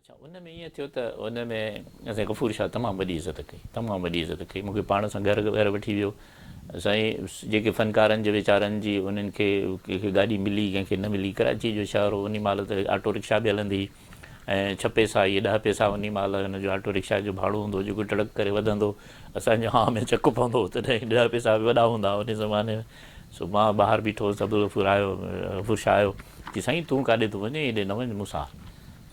اڇا ان ۾ ائين ٿيو ته ان ۾ سائين غفور شاهه تمام وڏي عزت ڪئي، تمام وڏي عزت ڪئي، مون کي پاڻ سان گهر گهر وٺي ويو. سائين جيڪي فنڪارن جي ويچارن جي انهن کي ڪنهن کي گاڏي ملي ڪنهن کي نه ملي، ڪراچي جو شهر هو انهي مهل ته آٽو رڪشا به هلندي هئي ۽ ڇهه پئسا اهي ڏهه پئسا انهي مهل هن جو آٽو رڪشا جو ڀاڙو هوندو هو جيڪو ٽڙڪ ڪري وڌندو اسان جي هانء ۾ چڪ پوندو هو تڏهن ڏهه پئسا به وڏا هوندا هئا انهي زماني ۾. سو مان ٻاهر بيٺو هوس عبدالغفور آيو غفور شاهه آيو چي سائين تون ڪاڏي ٿو وڃين هيڏي نه وڃ مون سان هل.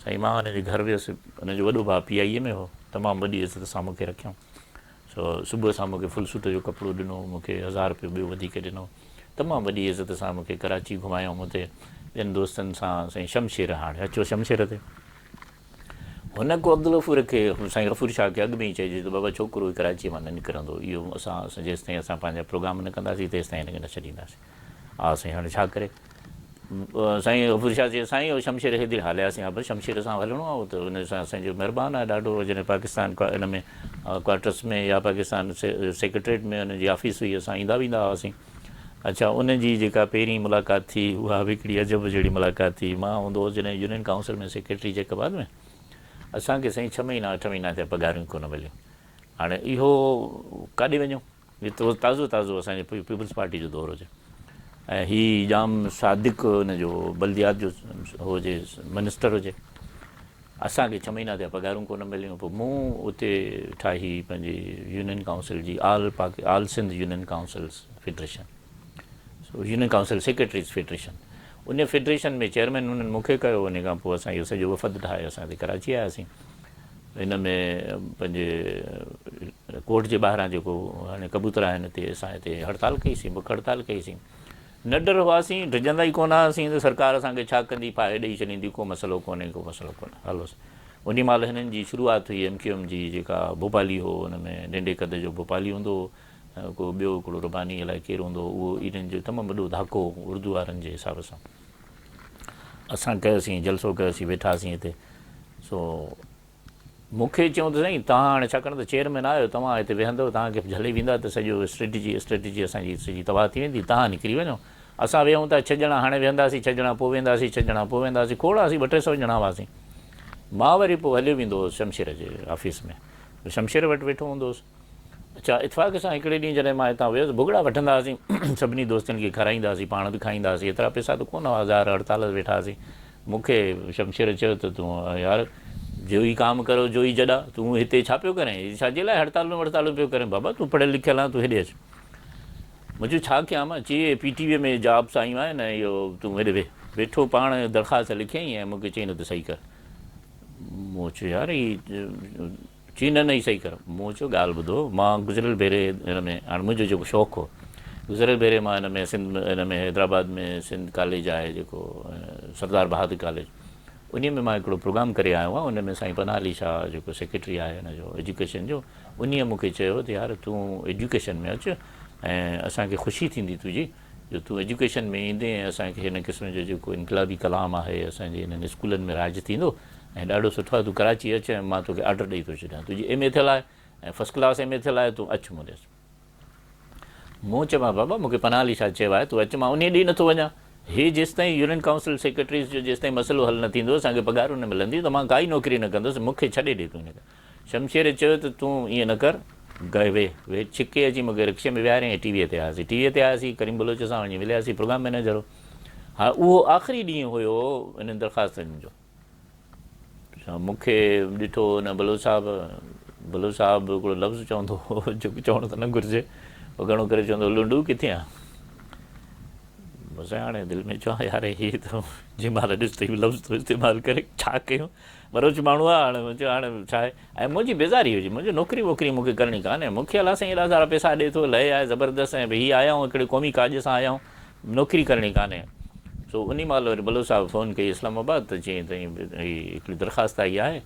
سائين مان هن جي گهر ويس هن جو وڏو ڀاء پي آئي اي ۾ هو تمام وڏي عزت سان مون کي رکيائون. سو صبح سان مون کي فل سوٽ جو ڪپڙو ڏنو، مون کي هزار رپيو ٻيو وڌيڪ ڏنو. تمام وڏي عزت سان مون کي ڪراچي گهمايائون اتي ٻين دوستن سان سائين شمشير هاڻي اچو شمشير تي. هن ڪو عبدالغفور کي سائين غفور شاهه کي اڳ ۾ ئي چئجي ته بابا ڇوڪرو هي ڪراچيء مان نه نڪرندو اهو اسان جيستائين اسان پنهنجا پروگرام نه ڪنداسين تيستائين هن کي نه ڇڏينداسين. ها سائين هاڻي ڇا ڪري. سائين غفور شاهه چيو سائين اهو شمشير هيڏي هلياسين ها بس شمشير سان هلڻو آهي اهو ته ان سان اسان جو مهربان آهي ڏاڍو جڏهن پاڪستان ان ۾ ڪوارٽرس ۾ يا پاڪستان سيڪريٽريٽ ۾ ان جي آفيس هئي اسان ايندا ويندا هئاسين اڇا ان جي جيڪا پهرين ملاقات ٿي اها به هڪڙي عجب جهڙي ملاقات ٿي مان هوندو هوس جڏهن يونين ڪائونسل ۾ سيڪريٽري جيڪب آباد ۾ اسان کي سائين ڇهه مهينا اٺ مهينا ٿيا پگهارون ڪونه مليون هاڻي اهو ڪاڏي وڃون جيترو تازو تازو اسان جي پيپلز پارٽي جو دور هجي ۽ هي ڄام صادق ان جو بلديات جو هجي منسٽر هجي اسان کي ڇهه مهينا ٿيا پگهارون ڪونه مليون پوء مون اتي ٺاهي پنهنجي يونين ڪائونسل جي آل پاڪ all Sindh union councils federation so union council secretaries federation ان فيڊريشن ۾ چيئرمين انهن مون کي ڪيو ان کان پوء اسان اهو سڄو وفد ٺاهي اسان هتي ڪراچي آياسين ان ۾ پنهنجي ڪورٽ جي ٻاهران جيڪو هاڻي ڪبوتر آهن اتي اسان هتي هڙتال ڪئي سين بک هڙتال ڪئي سين نڊر هئاسين ڊڄندا ئي ڪونه هئاسين ته سرڪار اسان کي ڇا ڪندي ڦاهي ڏئي ڇڏيندي ڪو مسئلو ڪونهي ڪو مسئلو ڪونهي هلو انهي مهل هنن جي شروعات هئي ايم ڪيو ايم جي جيڪا ڀوپالي هو ان ۾ ننڍي قد جو ڀوپالي هوندو هو ڪو ٻيو هڪڙو رباني الائي ڪير هوندو هو اهو انهن جو تمام وڏو ڌاڪو هو اردو وارن جي حساب سان اسان ڪيوسين جلسو ڪيوسين ويٺاسين هتي سو مون کي چيائون ته سائين توهان هاڻي ڇاڪاڻ ته چيئرمين آهيو توهان هتي ويهندؤ توهان کي جهلي ويندا ته سڄو اسٽريٽجي اسٽريٽجي اسان جي سڄي تباهه ٿي ويندي توهان نڪري وڃو اسان ويهون ٿا ڇهه ڄڻا هاڻي ويهنداسين ڇهه ڄڻا پوء ويهنداسين ڇهه ڄڻا پوء ويهنداسين کوڙ هئاسين ٻه ٽي سئو ڄڻا هئاسين مان وري پوء هليو ويندو هوس شمشير جي آفيس ۾ شمشير وٽ ويٺو هوندو هوس اڇا اتفاق سان هڪڙي ڏينهن جڏهن مان هتان ويس ڀڳڙا وٺندا هئاسين سڀني دوستن کي کارائيندا هئاسين پاڻ به کائيندا هئاسين ايترا پئسا ته ڪونه هئا ظاهر هڙتال تي ويٺا هئاسين مون کي شمشير چيو ته تون يار جو ئي ڪام ڪرو جو ئي جڏا تون هتي ڇا پيو ڪرين هي ڇا جي لاء هڙتالون وڙتالون پيو ڪرين بابا تون پڙهيل لکيل آهين تون هيڏي اچ مون چيو ڇا ڪيان مان چي پي ٽي وي ۾ جابس آيون آهن ۽ اهو تون هيڏي ويهه ويٺو پاڻ درخواست لکيائين ۽ مون کي چيائين ته صحيح ڪر مون چيو يار هي چي نه نه هي صحيح ڪر. مون چيو ڳالهه ٻڌو مان گذريل ڀيري هن ۾ هاڻي منهنجو جيڪو شوق هو گذريل ڀيري مان هن ۾ سنڌ هن ۾ حيدرآباد ۾ سنڌ ڪاليج آهي جيڪو سردار بهادر ڪاليج انهي ۾ مان هڪڙو پروگرام ڪري آيو آهيان ان ۾ سائين پناهه علي شاهه جيڪو سيڪريٽري آهي هن جو ايجوڪيشن جو انهي مون کي چيو ته يار تون ايجوڪيشن ۾ اچ ۽ اسان کي خوشي ٿيندي تنهنجي جو تون ايجوڪيشن ۾ ايندين ۽ اسان کي هن قسم جو جيڪو انقلابي ڪلام آهي اسان جي هنن اسڪولن ۾ رائج ٿيندو ۽ ڏاڍو سٺو آهي تون ڪراچي اچ ۽ مان توکي آرڊر ڏئي ٿو ڇڏيان تنهنجي ايم اي ٿيل آهي ۽ فرسٽ ڪلاس ايم اي ٿيل آهي تون اچ مون ڏي اچ. مون چيومانس بابا مون کي پناهه علي شاهه چيو آهي تون اچ مان انهي ڏينهن نٿو وڃان هي جيستائين يونين ڪائونسل سيڪريٽريز جو جيستائين مسئلو حل نه ٿيندو اسان کي پگهارون نه ملنديون ته مان ڪائي نوڪري نه ڪندس مون کي ڇڏي ڏي تون هن کي شمشير چيو ته تون ائين نه ڪر، گهر ويهه. ويهه ڇڪي اچي مون کي رڪشي ۾ ويهاريائين ۽ ٽي ويء تي آياسين. ٽي ويء تي آياسين، ڪريم بلوچ سان وڃي ملياسين، پروگرام مئنيجر هو. ها اهو آخري ڏينهن هيو انهن درخواستن جو. مون کي ڏٺو هن بلوچ صاحب، بلوچ صاحب هڪڙو لفظ چوندو هو، جيڪو چوڻ ته نه گهرجي، پر گهڻو ڪري چوندو هو، لنڊو ڪٿي آن؟ مون سائين هاڻي دل ۾ چوان يار هي ته جنهن مهل ڏس ته هي لفظ ٿو استعمال ڪري، ڇا ڪيون؟ ٻروچ ماڻهو آ هاڻي مون چيو هاڻي ڇا آهي ۽ منهنجي بيزاري هجي منهنجو نوڪري ووڪري مون کي ڪرڻي ڪانهي مون کي الله سائين ايڏا سارا پئسا ڏي ٿو لهي آهي زبردست ۽ هي آيا آهيون هڪڙي قومي ڪاڄ سان آيا آهيون نوڪري ڪرڻي ڪانهي سو انهي مهل وري بلوچ صاحب فون ڪئي اسلام آباد ته چيائين ته هي هڪڙي درخواست آئي آهي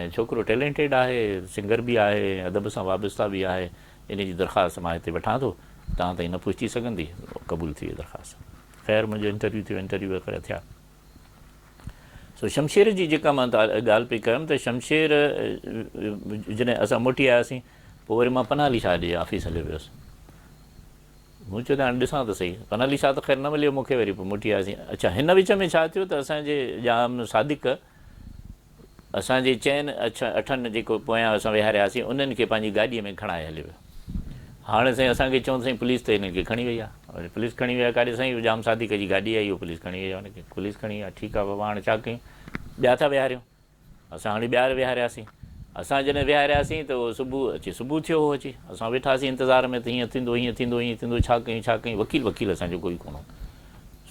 ۽ ڇوڪرو ٽيلينٽيڊ آهي سنگر به آهي ادب سان وابسته به آهي انهي جي درخواست مان هتي وٺان ٿو توهان تائين نه پهچي سگهندي قبول ٿي وئي درخواست خير منهنجو انٽرويو ٿيو انٽرويو وغيره ٿيا سو شمشير جي جيڪا مان ڳالهه پئي ڪيم ته شمشير جڏهن اسان موٽي آياسين پوء وري مان پناهه علي شاهه ڏي آفيس هليو ويس مون چيو ته هاڻي ڏسان ته سهي پناهه علي شاهه ته خير نه مليو مون کي وري پوء موٽي آياسين اڇا هن وچ ۾ ڇا ٿيو ته اسان جي ڄام صادق اسان جي چئن اٺن جيڪو پويان اسان ويهارياسين انهن کي پنهنجي گاڏيء ۾ کڻائي هليو ويو. هاڻي سائين اسان کي چون سائين پوليس ته هنن کي کڻي وئي آهي. پوليس کڻي وئي آهي ڪاڏي سائين ڄام صادق جي گاڏي آئي اهو پوليس کڻي وئي آهي ان کي پوليس کڻي وئي آهي ٺيڪ آهي بابا هاڻي ڇا ڪيون ٻيا ٿا ويهاريون. اسان هاڻي ٻيا ويهارياسين. اسان جڏهن ويهارياسين ته اهو صبح اچي صبح ٿيو هو اچي اسان ويٺاسين انتظار ۾ ته هيئن ٿيندو هيئن ٿيندو هيئن ٿيندو ڇا ڪيون ڇا ڪيون وڪيل وڪيل اسان جو ڪوئي ڪونه هو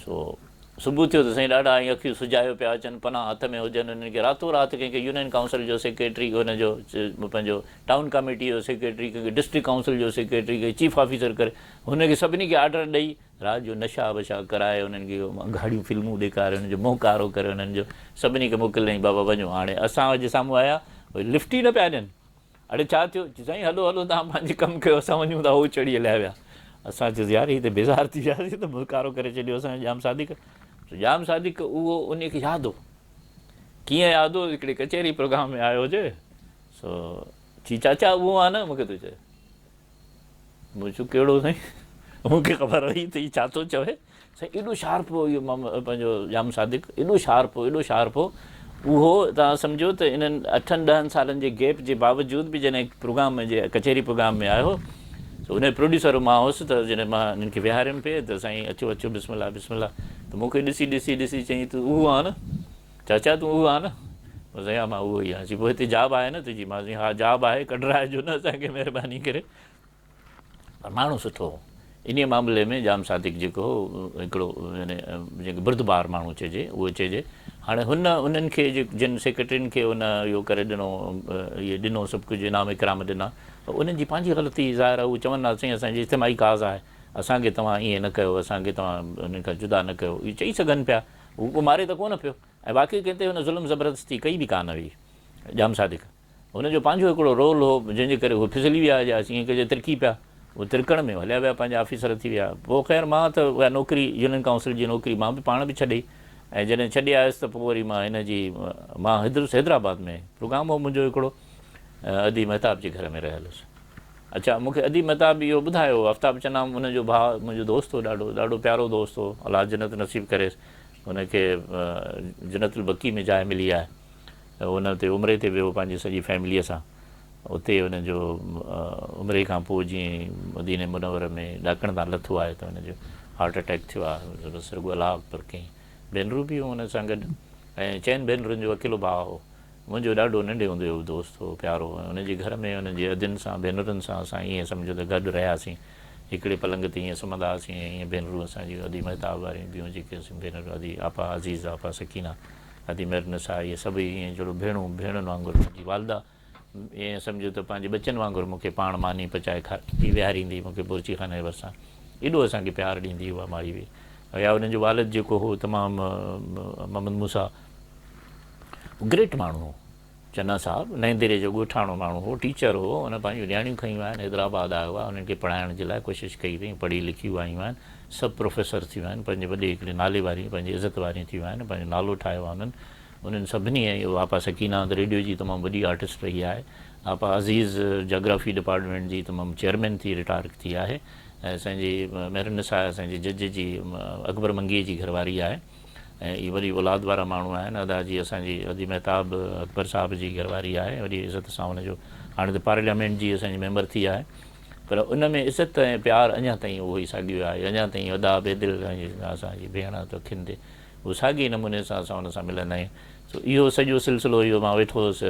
سو صبح ٿيو ته سائين ڏاڍا ائين اکيون سجايو پيا اچن پناهه هٿ ۾ هجن انهن کي راتو رات ڪنهن کي يونين ڪائونسل جو سيڪريٽري هن جو پنهنجو ٽائون ڪاميٽي جو سيڪريٽري ڪنهن کي ڊسٽرڪٽ ڪائونسل جو سيڪريٽري ڪنهن کي چيف آفيسر ڪري هن کي سڀني کي آرڊر ڏئي رات جو نشا بشا ڪرائي انهن کي اگهاڙيون فلمون ڏيکاري انهن جو منهن ڪارو ڪري انهن جو سڀني کي موڪل ڏنائين بابا وڃو هاڻي اسان جي سامهون آيا لفٽ ئي نه پيا ڏين اڙي ڇا ٿيو چي سائين هلو هلو توهان پنهنجي ڪم ڪيو اسان وڃون ٿا هو چڙهي هليا ويا اسان چيس يار هي ته بيزار ٿي وياسين ته منهن ڪارو ڪري ڇڏيو اسان ڄام صادق ڄام صادق اهو ان کي ياد هو ڪيئن ياد هو هڪڙي ڪچهري پروگرام ۾ آيو هجي سو چي چاچا اهو آ نه مونکي ٿو چئي مون چيو ڪهڙو سائين؟ مون کي خبر هئي ته هي ڇا ٿو چوي. سائين ايڏو شارپ هو اهو پنهنجو ڄام صادق ايڏو شارپ هو ايڏو شارپ هو اهو توهان سمجهو ته انهن اٺن ڏهن سالن جي گيپ جي باوجود به جڏهن پروگرام جي ڪچهري پروگرام ۾ آيو ته ان جو پروڊيوسر مان هوس ته جڏهن مان انهن کي ويهاريم پئي ته سائين اچو اچو بسم الله بسم الله ته مون کي ڏسي ڏسي ڏسي چيائين تون اهو آهين نه چاچا تون اهو آهين نه؟ مون چيو ها مان اهو ئي آهيان. چي پوء هتي جاب آهي نه تنهنجي؟ مان چيو ها جاب آهي ڪڍرائجو نه اسان کي مهرباني ڪري. پر ماڻهو سٺو هو. انهيء معاملي ۾ ڄام صادق جيڪو هو هڪڙو يعني جنهن کي بردبار ماڻهو چئجي اهو چئجي. هاڻي هن انهن کي جن سيڪريٽرين کي هن اهو ڪري ڏنو اهي ڏنو سڀ ڪجهه انعام اڪرام ڏنا ته انهن جي پنهنجي غلطي ظاهر آهي اهو چون ها سائين اسان جي اجتماعي ڪاز آهي اسان کي توهان ائين نه ڪيو اسان کي توهان انهن کان جدا نه ڪيو اهو چئي سگهن پيا. هو ڪو ماري ته ڪونه پيو ۽ واقعي ڪنهن تي هن ظلم زبردستي ڪئي به ڪانه هئي. ڄام صادق هن جو پنهنجو هڪڙو رول هو جنهن جي ڪري هو ڦسلي ويا يا ائين ڪجي ترڪي پيا. هو ترڪڻ ۾ هليا ويا پنهنجا آفيسر ٿي ويا. پوء خير مان ته اها نوڪري يونين ڪائونسل جي نوڪري مان به پاڻ به ڇڏي ۽ جڏهن ڇڏي آيس ته پوء وري مان هن جي مان حيدرآباد ۾ پروگرام هو منهنجو هڪڙو ادي مهتاب جي گهر ۾ رهيل هيس. اڇا مون کي ادي مهتاب اهو ٻڌايو هو آفتاب چنا ان جو ڀاء منهنجو دوست هو ڏاڍو ڏاڍو پيارو دوست هو الله جنت نصيب ڪريس ان کي جنت البقيع ۾ جاء ملي آهي ان اتي عمري تي ويو پنهنجي سڄي فيمليء سان اتي ان جو عمري کان پوء جيئن مديني منور ۾ ڏاڪڻ تان لٿو آهي ته ان جو هارٽ اٽيڪ ٿيو آهي بس رڳو الله اڪبر ڪيائين ڀينرون به هيون ان سان گڏ ۽ چئن ڀينرن جو اڪيلو ڀاء هو منهنجو ڏاڍو ننڍي هوندي هو دوست هو، پيارو هو ۽ ان جي گهر ۾ انهن جي ادين سان، ڀينرن سان اسان ائين سمجهو ته گڏ رهياسين. هڪڙي پلنگ تي ائين سمهندا هئاسين ۽ ائين ڀينرون اسان جون ادي مهتاب واريون ٻيون جيڪي اسين ڀينرون ادي آپا عزيز، آپا سڪينه، ادي مهرنساء اهي سڀئي ائين جهڙو ڀيڻون ڀيڻن وانگر منهنجي والده ائين سمجهو ته پنهنجي ٻچن وانگر مون کي پاڻ ماني پچائي کارائيندي ويهاريندي مون کي بورچي خاني جي ڀرسان ايڏو اسان کي پيار ڏيندي اها مائي هئي يا انهن جو والد جيڪو هو تمام محمد موسيٰ گريٽ ماڻهو هو. چنا صاحب نئين ديري جو ڳوٺاڻو ماڻهو هو، ٽيچر هو، هن پنهنجون نياڻيون کنيون آهن، حيدرآباد آيو آهي، انهن کي پڙهائڻ جي لاء ڪوشش ڪئي اٿئي، پڙهي لکي آيون آهن، سڀ پروفيسر ٿيون آهن، پنهنجي وڏي هڪڙي نالي واريون، پنهنجي عزت واريون ٿيون آهن، پنهنجو نالو ٺاهيو آهي انهن، انهن سڀني ۽ آپا سڪينه ته ريڊيو جي تمام وڏي آرٽسٽ رهي آهي، آپا عزيز جاگرافي ڊپارٽمينٽ جي تمام چيئرمين ٿي رٽائر ٿي آهي ۽ اسان جي مهرالنساء اسان جي جج جي اڪبر منگيء جي گهرواري آهي. ۽ اهي وڏي اولاد وارا ماڻهو آهن. ادا جي اسان جي ادي مهتاب اڪبر صاحب جي گهر واري آهي وڏي عزت سان ان جو هاڻي ته پارليامينٽ جي اسان جي ميمبر ٿي آهي پر ان ۾ عزت ۽ پيار اڃا تائين اهو ئي ساڳيو آهي اڃا تائين ادا بيدل اسان جي ڀيڻ آهي اکين تي اهو ساڳي نموني سان اسان ان سان ملندا آهيون سو اهو سڄو سلسلو اهو مان ويٺو هوس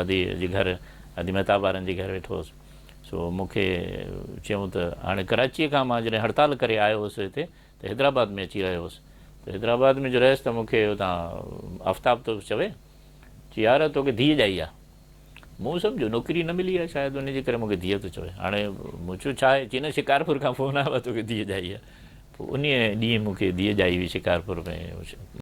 ادي جي گهر ادي مهتاب وارن جي گهر ويٺو هوس سو مون کي چيائون ته هاڻي ڪراچيء کان مان جڏهن هڙتال ڪري آيو هوس هتي ته حيدرآباد ۾ اچي رهيو هوس ته حيدرآباد ۾ جو رهيس ته مون کي اتان آفتاب ٿو چوي چي يار توکي ڌيء ڄائي آ. مون سمجهيو نوڪري نه ملي آ شايد ان جي ڪري مون کي ڌيء ٿو چوي. هاڻي مون چيو ڇا آهي؟ چي نه شڪارپور کان فون آيو آ توکي ڌيء ڄائي آ. پوء انهيء ڏينهن مون کي ڌيء ڄائي هئي شڪارپور ۾.